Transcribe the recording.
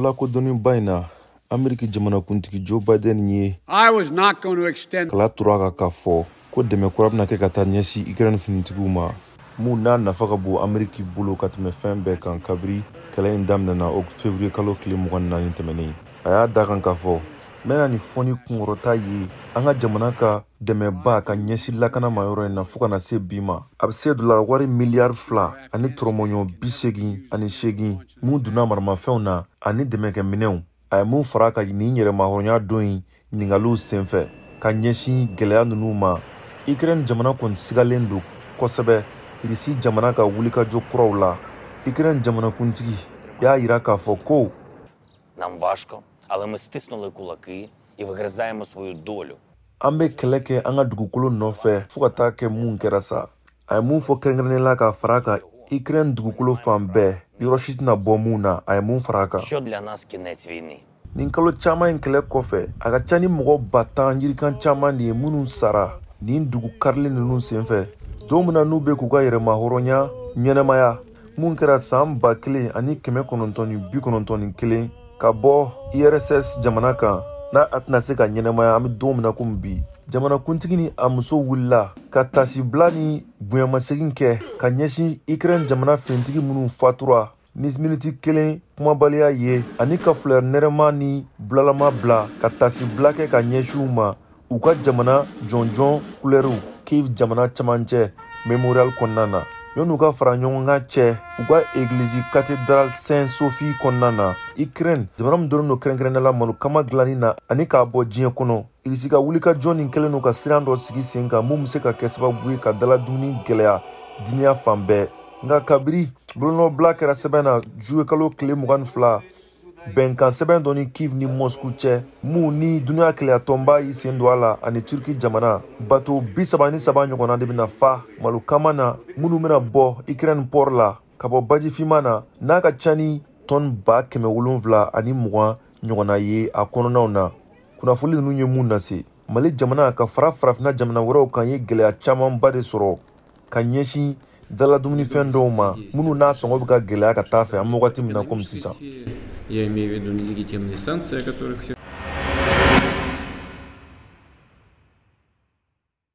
Lakodɔnnenba in na, Ameriki jamanakuntigi Joe Biden ye I was not going to extend kala tura kan k'a fɔ ko dɛmɛ kura bɛna kɛ ka taa ɲɛsin Ukraine finitigiw ma, mun n'a nafa ka bon Ameriki bolo ka tɛmɛ fɛn bɛɛ kan kabiri kɛlɛ in daminɛna o février kalo tile 24 tɛmɛnen. A y'a da kan k'a fɔ n bɛna nin fɔ ni kunkɔrɔta ye an ka jamana ka dɛmɛba ka ɲɛsin lakana ma yɔrɔ in na fo ka na se bi ma, a bɛ se dollar wari miliyari 2 ani tɔrɔmɔɲɔ 88 mun donna maramafɛnw na ani dɛmɛkɛminɛnw. A ye mun fara ka nin yɛrɛmahɔrɔnya don in ɲininkaliw senfɛ ka ɲɛsin gɛlɛya ninnu ma, Ukraine jamana kɔni sigalen don kosɛbɛ Irisi jamana ka wulikajɔ kuraw la. Ukraine jamanakuntigi y'a yira k'a fɔ ko Нам важко, але ми стиснули кулаки і вигризаємо свою долю. An bɛ kɛlɛ kɛ an ka dugukolo nɔfɛ fo ka taa kɛ mun kɛra sa. A ye mun fɔ kɛrɛnkɛrɛnnen la ka fara kan, Ukraine dugukolo fan bɛɛ, yɔrɔ si tɛna bɔ mun na. A ye mun fara a kan? Що для нас кінець війни? Nin kalo caman in kɛlɛ kɔfɛ, a ka ca ni mɔgɔ 10 000 yirikan caman de ye minnu sara nin dugu karilen ninnu senfɛ don min na n'u bɛ k'u ka yɛrɛmahɔrɔnya ɲɛnɛmaya, mun kɛra san 1991 ka bɔ URSS jamana kan, n'a a tɛna se ka ɲɛnɛmaya an bɛ don min na komi bi. Jamanakuntigi ni a muso wulila ka tasibila ni bonyamasegin kɛ ka ɲɛsin Ukraine jamana finitigi minnu fatura ni miniti kelen kumabaliya ye, ani ka fleur nɛrɛma ni bulalama bila ka tasibila kɛ ka ɲɛsin u ma, u ka jamana jɔnjɔn kulɛriw, Kiev jamana camancɛ memorial kɔnɔna na, yan'u ka fara ɲɔgɔn kan cɛ u ka egilizi cathédrale Saint Sophie kɔnɔna na. Ukraine jamana min dɔnnen don kɛrɛnkɛrɛnnenya la malokama dilanni na ani k'a bɔ diɲɛ kɔnɔ, Irisi ka wulikajɔ nin kɛlen don ka siran dɔ sigi sen kan mun bɛ se ka kɛ sababu ye ka dala dumuni gɛlɛya duniya fan bɛɛ. Nka kabiri bolonɔbila kɛra sɛbɛn na juillet kalo tile 22, bɛnkan sɛbɛn dɔ ni Kiev ni Moscou cɛ, mun ni duniya kɛlɛyatɔnba y'i sen don a la ani Turki jamana, bato 33 ɲɔgɔnna de bɛna fa malokama na minnu bɛna bɔ Ukraine port la ka bɔ bajifinma na, n'a ka ca ni tɔni 720,000 ɲɔgɔnna ye a kɔnɔnaw na. Kunnafoni ninnu ye mun lase Mali jamana ka fara farafinna jamana wɛrɛw kan ye gɛlɛya camanba de sɔrɔ ka ɲɛsin dala dumunifɛn dɔw ma minnu n'a sɔngɔ bɛ ka gɛlɛya ka taa fɛ an bɛ wagati min na komi sisan. Я имею в виду нелегитимные санкции, о которых все